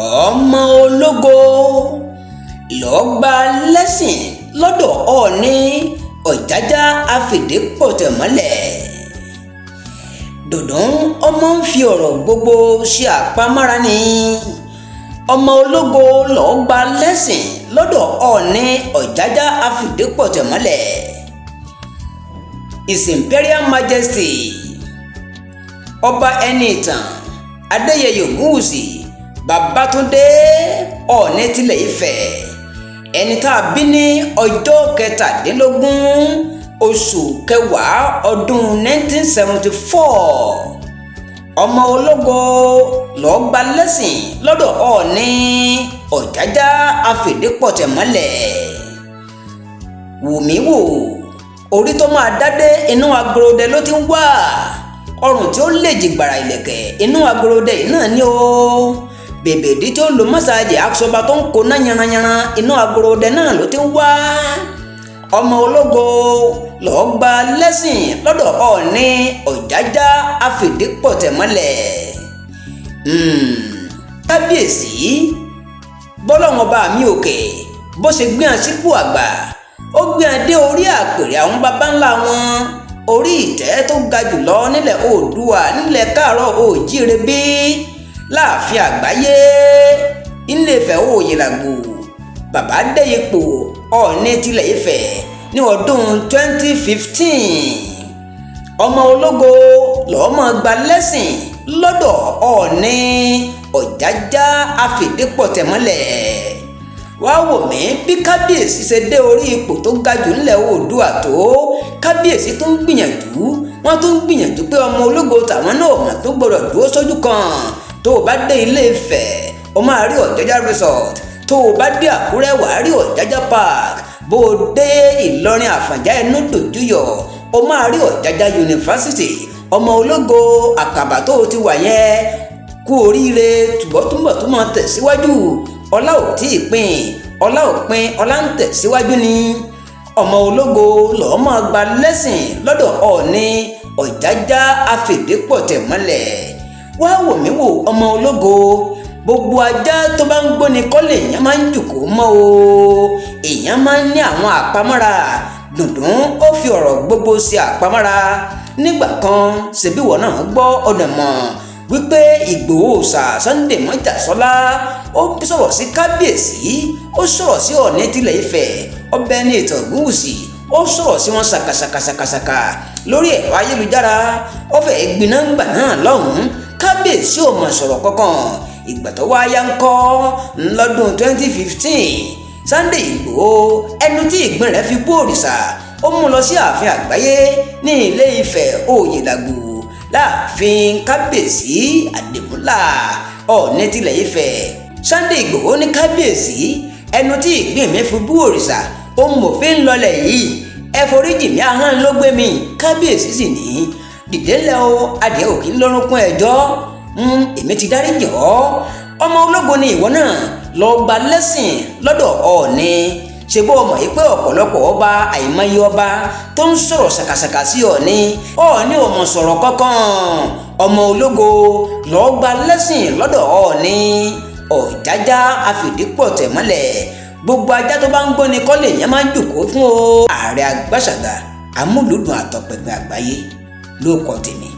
Ọmọ ológo lọ́ọ́ gba lẹ́sìn lọ́dọ̀ Ọọ̀ni Ọ̀jájá àfìdípọ̀tẹ̀mọ́lẹ̀. Dùndún ọmọ ń fi ọ̀rọ̀ gbogbo ṣe àpamọ́ra ni. Ọmọ ológo lọ́ọ́ gba lẹ́sìn lọ́dọ̀ Ọọ̀ni Ọ̀jájá àfìdípọ̀tẹ̀mọ́lẹ̀. His Imperial Majesty Ọba Ẹniìtàn Adéyẹyè Ògúnwùsì Babátúndé, Ọọ̀ni tilẹ̀ Ifẹ̀, ẹni tá a bí ní ọjọ́ 17 oṣù kẹwàá ọdún 1974, ọmọ ológo lọ́ọ́ gba lẹ́sìn lọ́dọ̀ Ọọ̀ni Ọ̀jájá àfìdípọ̀tẹ̀mọ́lẹ̀. Wùmí wò, orí tó máa dádé, inú agorodẹ ló ti ń wá. Ọrùn tí ó lè jìgbàrà ìlẹ̀kẹ̀, inú agorodẹ yìí náà ni ó. Bèbèdí tí ó lo mọ́sáàjì àkọsọba tó ń kóná yanranyanran, inú agorodẹ náà ló ti ń wá. Ọmọ ológo lọ́ọ́ gba lẹ́sìn lọ́dọ̀ Ọọ̀ni Ọ̀jájá àfìdípọ̀tẹ̀mọ́lẹ̀. Kábíyèsí, bọ́lọ́wọ́n ọba mi òkè bó ṣe gbé hàn sípò àgbà, ó gbé hàn dé orí àpèrè àwọn baba ńlá wọn, orí ìtẹ́ tó ga jùlọ nílẹ̀ Oòduà, nílẹ̀ Káàárọ̀ Oòjíire bí, láàfin àgbáyé Ilé-Ifẹ̀ Òyìnlágbò. Bàbá dé ipò Ọọ̀ni tilẹ̀ Ifẹ̀ ní ọdún 2015. Ọmọ ológo lọ́ọ́ máa gba lẹ́sìn lọ́dọ̀ Ọọ̀ni Ọ̀jájá àfìdípọ̀tẹ̀mọ́lẹ̀. Wá wò mí, bí kábíyèsí ṣe dé orí ipò tó ga jù ńlẹ̀ Oòduà tó, kábíyèsí tó ń gbìyànjú, wọ́n tó ń gbìyànjú pé ọmọ ológo tàwọn náà mà tó gbọdọ̀ dúró sójú kan. Tó o bá dé Ilé Ifẹ̀, o máa rí Ọ̀jájá Resort. Tó o bá dé Àkúrẹ́, wàá rí Ọ̀jájá Park. Bó o dé Ìlọrin, Àfọ̀njá ẹnu dòjúyọ̀, o máa rí Ọ̀jájá University. Ọmọ ológo, àkàbà tó o ti wà yẹn, kú oríire, túbọ̀ tó máa tẹ̀síwájú. Ọlá ò tí ì pin, ọlá ò pin, ọlá ń tẹ̀síwájú ni. Ọmọ ológo lọ́ọ́ máa gba lẹ́sìn lọ́dọ̀ Ọọ̀ni Ọ̀jájá àfìdípọ̀tẹ̀mọ́lẹ̀. Wá wò mí wò, ọmọ ológo, gbogbo ajá tó bá ń gbóni kọ́lé èèyàn máa ń jùkú mọ́ o. Èèyàn máa ń ní àwọn àpamọ́ra. Dùndún ó fi ọ̀rọ̀ gbogbo ṣe àpamọ́ra nígbà kan. Ṣèbíwọ̀ náà gbọ́ ọ̀nà mọ̀ wípé Ìgbòho ṣà Sunday Mọ́jàsọ́lá ó sọ̀rọ̀ sí kábíyèsí, ó sọ̀rọ̀ sí Ọọ̀ni tilẹ̀ Ifẹ̀, ọbẹ̀ ní ìtàn Ògúnwùsì, ó sọ̀rọ̀ sí wọn ṣàkàṣàkàṣàkàṣàkà lórí ẹ̀rọ ayélujára. Ó fẹ́ gbiná ńgbà náà lọ́hùn-ún. Kábíyèsí ò mọ̀ sọ̀rọ̀ kankan. Ìgbà tó wá yá ń kọ́ lọ́dún 2015, Sunday Ìgbòho, ẹnu tí ìgbín rẹ̀ fi bú òrìṣà, ó mú lọ sí ààfin àgbáyé ní Ilé Ifẹ̀ Òyìnlágbò, láàfin kábíyèsí Àdìmúlà, Ọọ̀ni tilẹ̀ Ifẹ̀. Sunday Ìgbòho ní, "Kábíyèsí, ẹnu tí ìgbín mi fi bú òrìṣà, ó mòfin lọlẹ̀ yìí, ẹ foríjì mí, ahọ́n ló gbé mi." Kábíyèsí sì ní, "Dìde ńlẹ̀ o, adìẹ òkì ń lórúnkún ẹjọ́, èmi ti dáríjì ọ́." Ọmọ ológo ni ìwọ náà, lọ gba lẹ́sìn lọ́dọ̀ Ọọ̀ni. Ṣe bó mọ̀ yìí pé ọ̀pọ̀lọpọ̀ ọba, àìmọye ọba tó ń sọ̀rọ̀ ṣàkàṣàkà sí Ọọ̀ni, Ọọ̀ni ò mọ̀ sọ̀rọ̀ kankan. Ọmọ ológo, lọ́ọ́ gba lẹ́sìn lọ́dọ̀ Ọọ̀ni Ọ̀jájá àfìdípọ̀tẹ̀mọ́lẹ̀. Gbogbo ajá tó bá ń gbóni kọ́lé yẹn máa ń jòkó fún o. Ààrẹ Agbáṣàgà amúlùdùn àtọ̀pẹ̀pẹ̀ àgbáyé ló kọ́ tèmi.